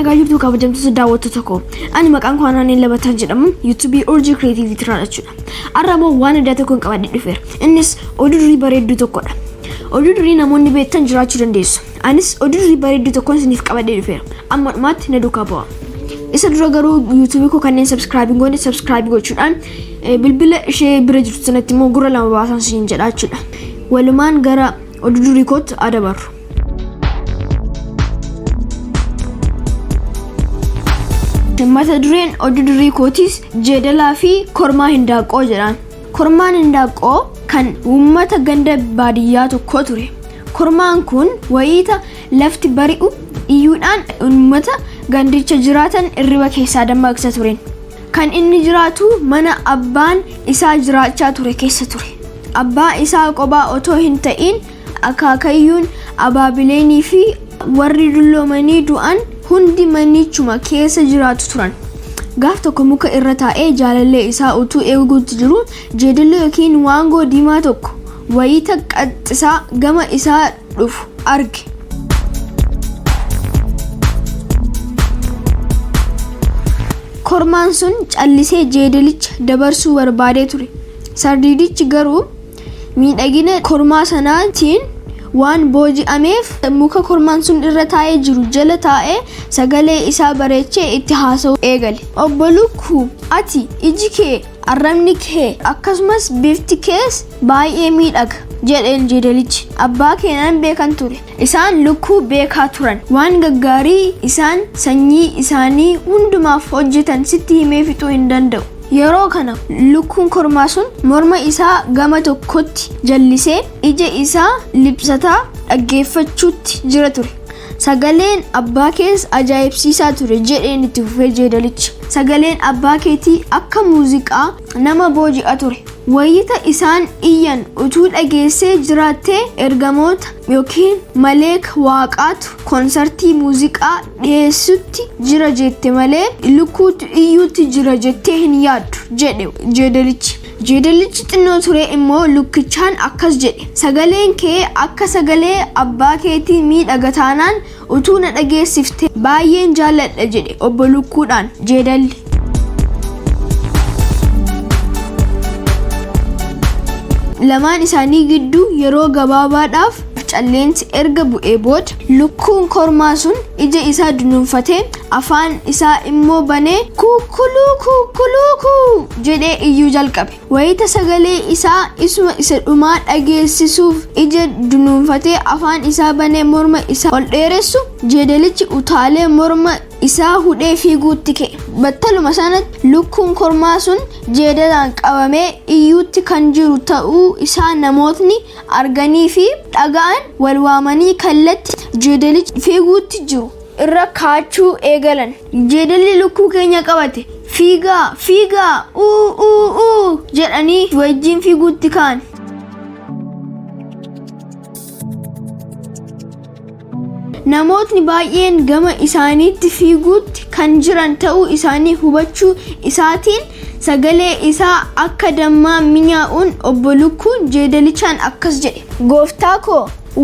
Nagaa jirtu kabajamtoota daawwattoota koo. Ani maqaan koo Anaaneen Labataan jedhamu yuutuubii Urjii Kireetiivii irraa jechuudha. Har'a immoo waan addaa tokkoon qabadhee dhufeera. Innis oduu durii bareedduu tokkodha. Oduu durii namoonni beektan jiraachuu dandeessu. Anis oduu durii bareedduu tokkoon isiniif qabadhee dhufeera. Amma dhumaatti na duukaa bu'aa. Isa dura garuu yuutuubii koo kanneen sabskraayibii hin goone sabskraayibii gochuudhaan bilbila ishee bira jirtu sanatti immoo gurra lama baasan isiniin jedha jechuudha. Walumaan gara oduu durii kootti adabarru. Mata dureen oduu durii kootiis jeedalaa fi kormaa hindaaqqoo jedhaan. Kormaan hindaaqqoo kan uummata ganda baadiyyaa tokkoo ture. Kormaan kun wayiita lafti bari'u iyyuudhaan uummata gandicha jiraatan irriba keessaa dammaqsa ture. Kan inni jiraatu mana abbaan isaa jiraachaa ture keessa ture. Abbaa isaa qophaa otoo hin ta'in akaakayyuun, abaabileenii fi warri dulloomanii du'an hundi manichuma keessa jiraatu turan. Gaaf tokko muka irra taa'ee jaalallee isaa utuu eeguutti jiru jeedalli yookiin waangoo diimaa tokko wayita qaxxisaa gama isaa dhufu arge. Kormaan sun callisee jeedalicha dabarsuu barbaadee ture. Sardiidichi garuu miidhagina kormaa sanaatiin waan booji'ameef muka kormaan sun irra taa'ee jiru jala taa'ee sagalee isaa bareechee itti haasa'uu eegale. Obbo Lukkuu, ati iji kee, arrabni kee akkasumas bifti kees baay'ee miidhaga jedheen jeedalichi. Abbaa kee nan beekan ture. Isaan lukkuu beekaa turan. Waan gaggaarii isaan sanyii isaanii hundumaaf hojjetan sitti himee fixuu hin danda'u. Yeroo kana lukkuun kormaa sun morma isaa gama tokkotti jallisee ija isaa libsataa dhaggeeffachuutti jira ture. Sagaleen abbaa kees ajaa'ibsiisaa ture jedheen itti fufee jeedalichi. Sagaleen abbaa keetii akka muuziqaa nama booji'a ture. Wayita isaan iyyan utuu dhageessee jiraattee ergamoota yookiin maleeka waaqaatu konsartii muuziqaa dhiyeessutti jira jette malee lukkuutu iyyuutti jira jettee hin yaaddu jedhe jeedalichi. Jeedalichi xinnoo ture immoo lukkichaan akkas jedhe. Sagaleen kee akka sagalee abbaa keetii miidhaga taanaan utuu na dhageessifte baay'een jaalladha jedhe obbo Lukkuudhaan jeedalli. Lamaan isaanii gidduu yeroo gabaabaadhaaf calleensi erga bu'ee booda lukkuun kormaa sun ija isaa dunuunfatee afaan isaa immoo banee kuukkuluu kuukkuluu kuu jedhee iyyuu jalqabe. Wayita sagalee isaa isuma isa dhumaa dhageessisuuf ija dunuunfatee afaan isaa banee morma isaa ol dheeressu jeedalichi utaalee morma isaa hudhee fiiguutti ka'e. Battaluma sanatti lukkuun kormaa sun jeedalaan qabamee iyyuutti kan jiru ta'uu isaa namootni arganii fi dhaga'an wal waamanii kallatti jeedalichi fiiguutti jiru irra kaachuu eegalan. Jeedalli lukkuu keenya qabate fiigaa fiigaa uu uu uu jedhanii wajjin fiiguutti ka'an. Namootni baay'een gama isaaniitti fiiguutti kan jiran ta'uu isaanii hubachuu isaatiin sagalee isaa akka dammaa minyaa'uun obbo Lukkuun jeedalichaan akkas jedhe. Gooftaa koo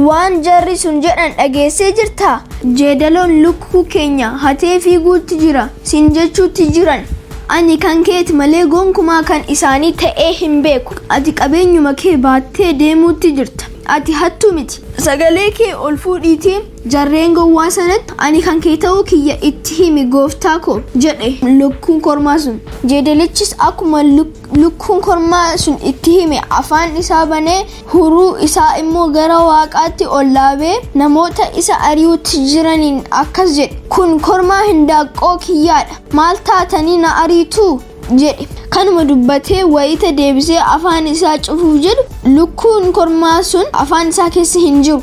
waan jarri sun jedhan dhageessee jirtaa? Jeedaloon lukkuu keenya hatee fiiguutti jira siin jechuutti jiran. Ani kan keeti malee gonkumaa kan isaanii ta'ee hin beeku. Ati qabeenyuma kee baattee deemuutti jirta. Ati hattuu miti. Sagalee kee ol fuudhiitii jarreen gowwaa sanatti ani kan kee ta'uu kiyya itti himi gooftaa koo jedhe lukkuun kormaa sun. Jeedalichis akkuma lukkuun kormaa sun itti hime afaan isaa banee huruu isaa immoo gara waaqaatti ol dhaabee namoota isa ari'uutti jiraniin akkas jedhe. Kun kormaa hindaaqqoo kiyyaadha. Maal taatanii na ariituu? Jedhe. Kanuma dubbatee wayita deebisee afaan isaa cufuuf jedhu lukkuun kormaa sun afaan isaa keessa hin jiru.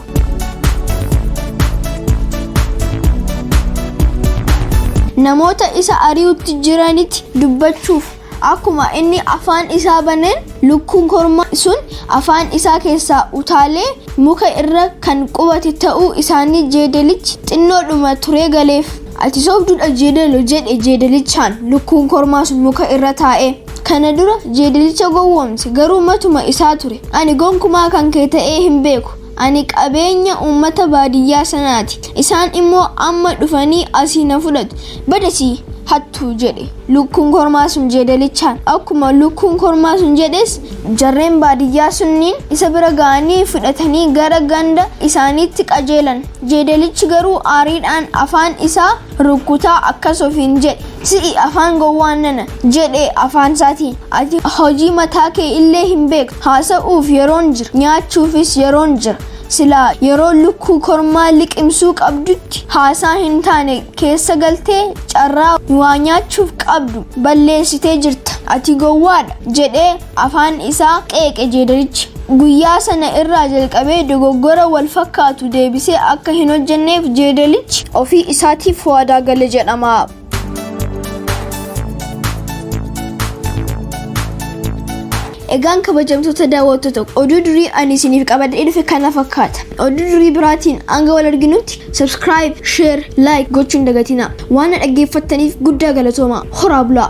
Namoota isa ari'utti jiranitti dubbachuuf akkuma inni afaan isaa baneen lukkuun kormaa sun afaan isaa keessaa utaalee muka irra kan qubate ta'uu isaanii jeedalichi xinnoodhuma turee galeef. Ati sobduudha jeedalo jedhe jeedalichaan lukkuun kormaa sun muka irra taa'ee. Kana dura jeedalicha gowwoomse garuu matuma isaa ture. Ani gonkumaa kan kee ta'ee hin beeku. Ani qabeenya uummata baadiyyaa sanaati. Isaan immoo amma dhufanii asii na fudhatu. Badasii hattuu jedhe lukkuun kormaa sun jeedalichaan. Akkuma lukkuun kormaa sun jedhes jarreen baadiyyaa sunniin isa bira ga'anii fudhatanii gara ganda isaaniitti qajeelan. Jeedalichi garuu aariidhaan afaan isaa rukkutaa akkas ofiin jedhe. Si'i afaan gowwaan nana jedhe afaan isaatiin. Ati hojii mataa kee illee hin beektu. Haasa'uuf yeroon jira, nyaachuufis yeroon jira. Silaa yeroo lukkuu kormaa liqimsuu qabdutti haasaa hin taane keessa galtee carraa waa nyaachuuf qabdu balleessitee jirta. Ati gowwaadha jedhee afaan isaa qeeqe jeedalichi. Guyyaa sana irraa jalqabee dogoggora wal fakkaatu deebisee akka hin hojjenneef jeedalichi ofii isaatiif waadaa gale jedhama. Egaan kabajamtoota daawwattoota oduu durii ani isiniif qabadhee dhufe kana fakkaata. Oduu durii biraatiin hanga wal arginutti subscribe, share, like gochuun dagatinaa. Waan na dhaggeeffattaniif guddaa galatoomaa. Horaa bulaa.